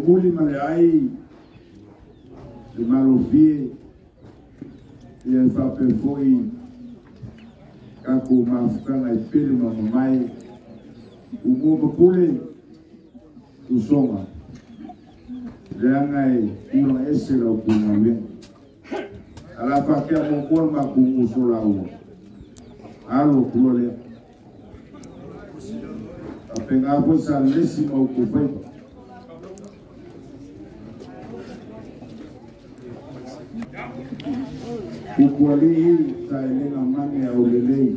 Momuli ma le ai le malofie ia e faapea fo'i tatou mafutaga e pele ma mamae umua ma pule usoga leaga e tulaga ese lau pugaluega ala faakea muamua le matou uso laua alo atu lea faapena foi sa lesi ma outou faiva. Kukualii saelega mane au lelei.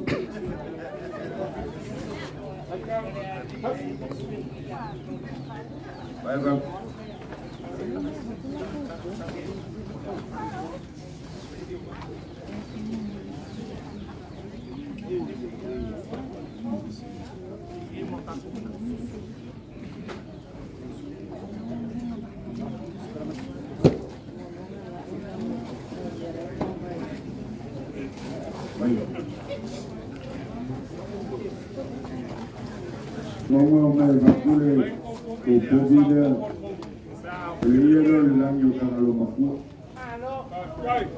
Bye bye. Longa mai vakule o povile le ia le langi o tangalo makua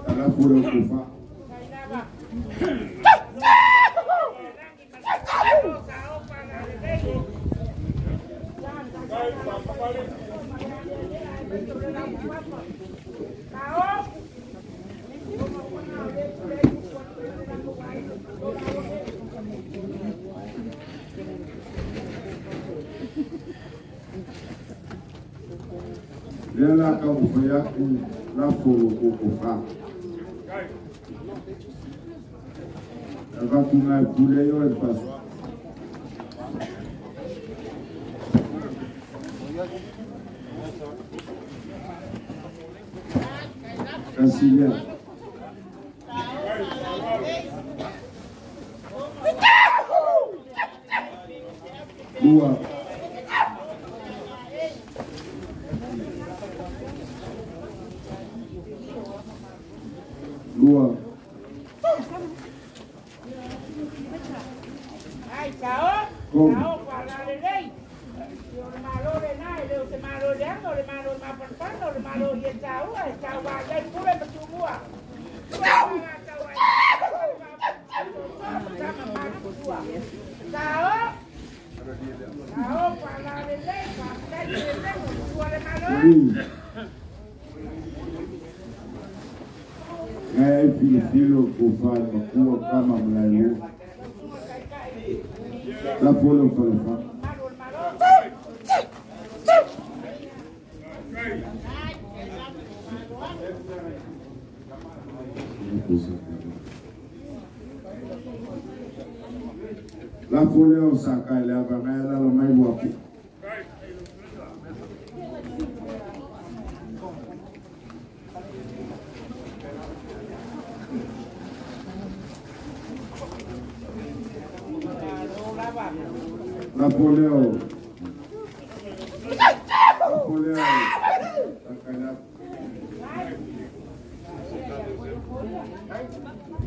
ala fule o kufa. Lea la taumafai atu lafo o tou tofā. Avatu na e pule ai oe le paso. Tasi lea. Lua. Lua. Ngai filifilo ko fai makua kama mlailu. La polo falefa. La polo saka le ava ngai la mai wapi. Napoleão. Napoleão.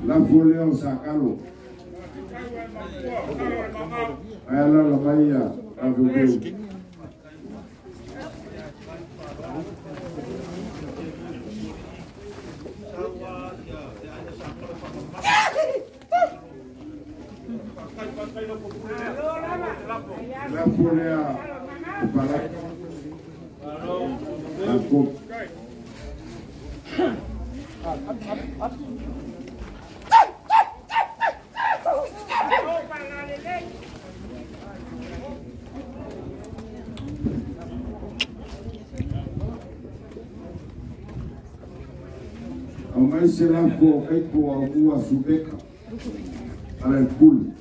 Napoleão Sacalo. Ela la Maria, a Deus. Napoleão, o Pará. Ao mais será ko kai ko au mua subeka ala e pule.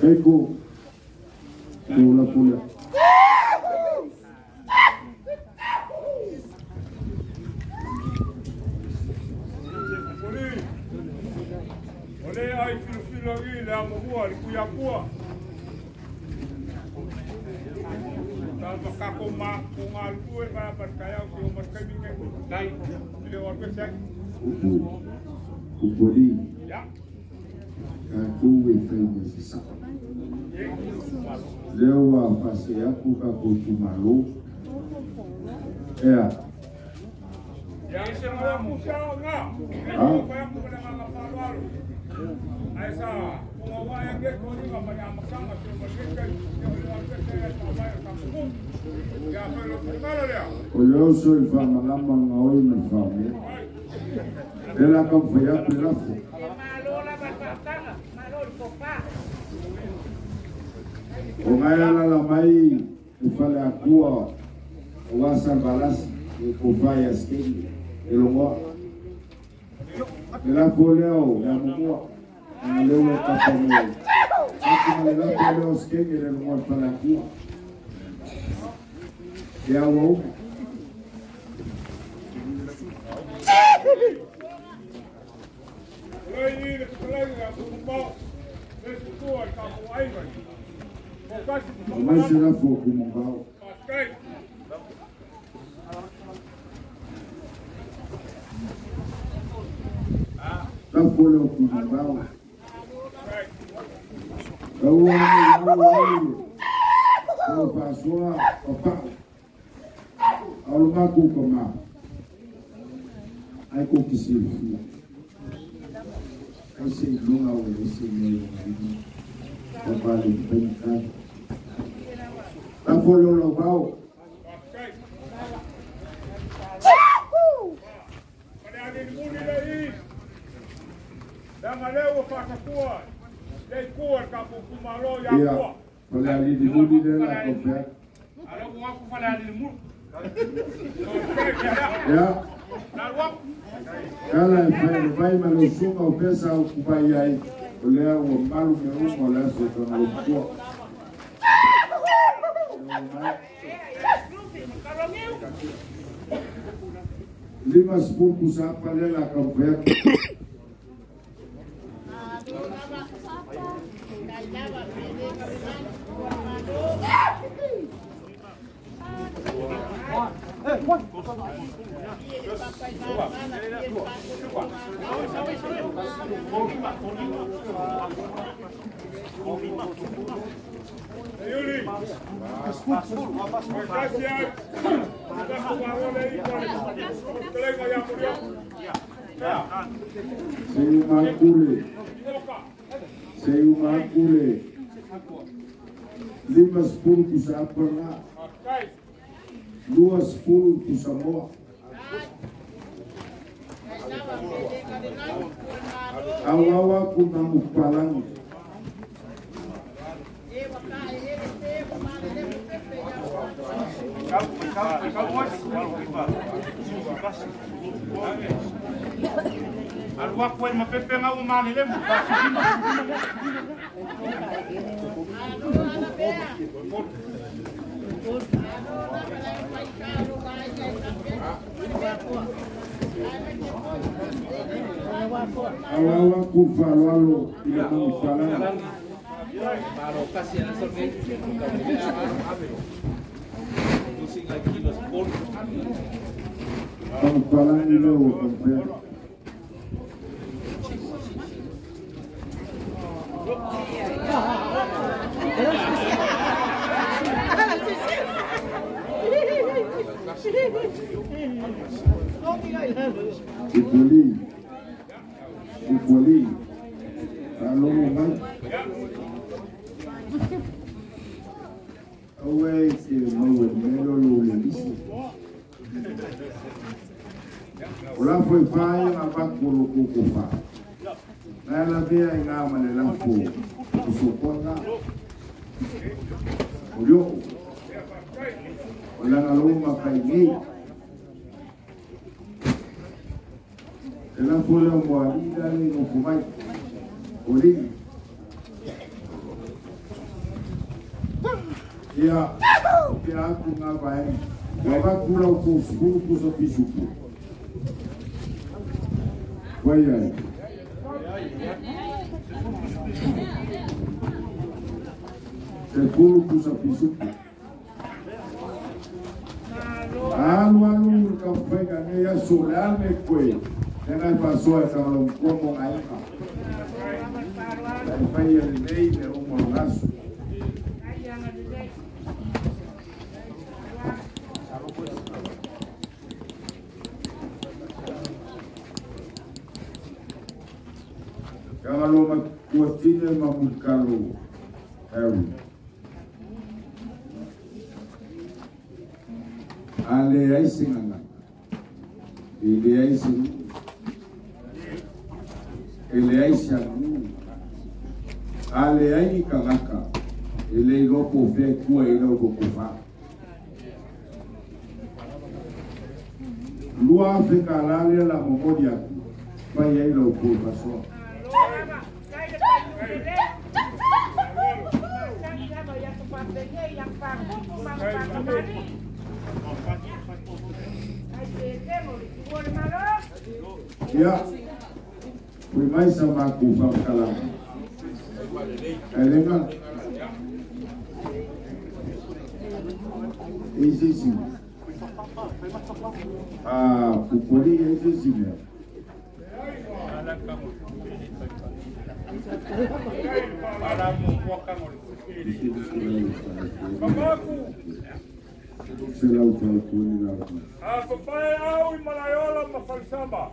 Kai ko la pule. Ole ai filo i le amohua le kuiapua. Tata kako ma ko ngal kue pa pa kaya ko mar kai binge dai le or ko sai. Upu. Upoli. Ya. Tatou e fai ma se sao. Lea ua faasee atu tatou itumalo. Ea. O le oso i whamalama ngā oi me whaamea. E la ka mwhai atu i lafo. O ngai ala la mai e whale akua o wasa balasi e kowhai a skegi e longoa. E lafo leo e amumua. Nga leo e kapa mo. Aku ma le lafo leo skegi le longoa e whale akua. E awa uma. O mai se lafo o kumongao. Lafo leo kumongao. Lau ai lau ai. Lau pasoa o pau. Alu maku ka ma. Ai ko kisi fia. Ai se lunga o le se me o ni. O pale penka. Lafo leo lau bao. Ia, pale alili muli le la kopea. Ia. Kala e fai le vai ma le usunga o pesa o kupai ai. O lea ua malu me uma o le aso tanga lo kua. Lima spuku sa pale la kopea. Seumakule. Lima sepuluh kusa pernah. 20 kusa moa. Awawa kuna mupalangi. Awawa kufalwalo ila mupalangi. Palangi leo kompea. Ipoli, Ipoli, alomo mai. Awe ke maue melo lo le lisi. Ola foi pai na bakolo koko fa. Na la bea inga ma le lafo. Usokona. Olio. Ola na lo ma pai ni. Ela foi mo ali da le no fumai. Oli. Ia, pia ku nga bai. Wa ba ku la ku sukuru ku so pisuku. Vai ai. Sepuluh ku so pisuku. Alu alu ka fenga ne ya solame kwe. Nena pasoa ka lo komo aina. E fai e lenei le uma o gaso. Kagalo makuatine mamukalo Harry. Ale ai singanga. Ile ai sing. Ile ai sangu. Ale ai kagaka. Ile lopo fe kua ile ko fa. Lua Afrika la la momodia. Pai ai lo ko faso. Ya, fui mais a macu fa kala. Elena. Isi. Ah, pupoli isi si me. A papai au i malaiola ma falsamba.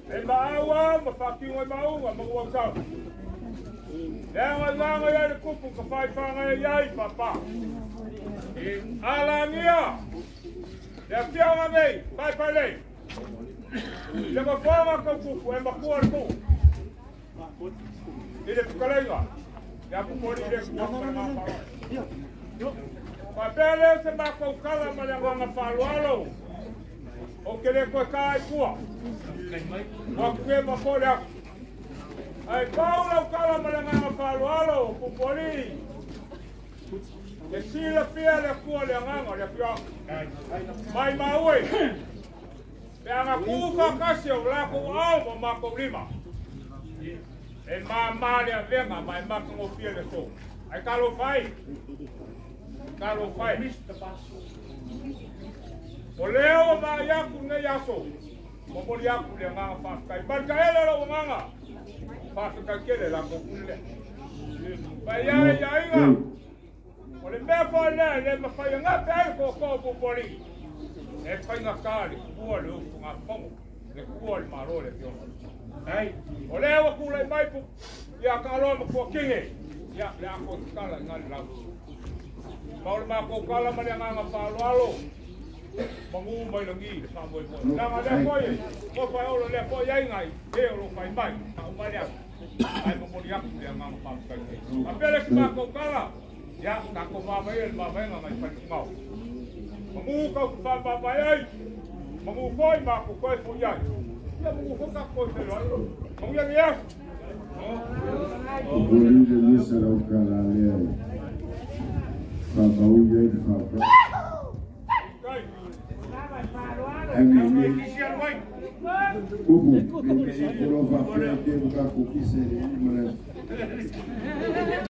E maaua ma whakingo i maunga ma ua sau. Lea langa ia le kupu ka whai whanga ia i papa. Alangia. Lea fianga nei, pai pai lei. Le mawhanga kau kupu e makua le kupu. I le fukalenga. Lea pupori le kupu ma ngā whawa. Papea leo se mākou kala ma le nganga whalualo. O ke le koe kā i kua. Wa kue ma le aku. Ai paula o kala ma le nganga whalualo, pupori. Le sila fia le kua le nganga le fia. Mai maui. Pe anga kuka kasi o lako au ma mākou lima. E maa le avenga mai makango fia le so. Ai kalo fai. Kalo fai. O leo ma iaku nei aso. Momori aku le nganga whawhikai. Marika ele lo nganga. Whawhikai kele la kokule. Pai ia ia inga. O le mea wha lea le mawhai ngape ai ko ko pupori. E whainga kā le kua le ufu ngā pongo. Le kua le maro le fiono. O leo kula i mai pu. Ia ka aloa ma kua kinge. Ia le ako te kala i ngā le lau. Maole mākou kala ma le nganga whaaloalo. Mangu mai langi le whamoi moi. Nanga lea koe, ko whai olo lea koe ai ngai, e olo whai mai, ka umare aku. Ai momori aku le nganga whaamkai. A pele si mākou kala, ia kako māmai e le māmai nga ngai whai ngau. Mangu kau ku whamamai ai, mangu koe mākou koe fo iai. Ia mangu koe ka koe whai ai. Mangu ia ngi asu. Pupori le lisa lau kala lea. Whamau ia i whapa. Ubu, me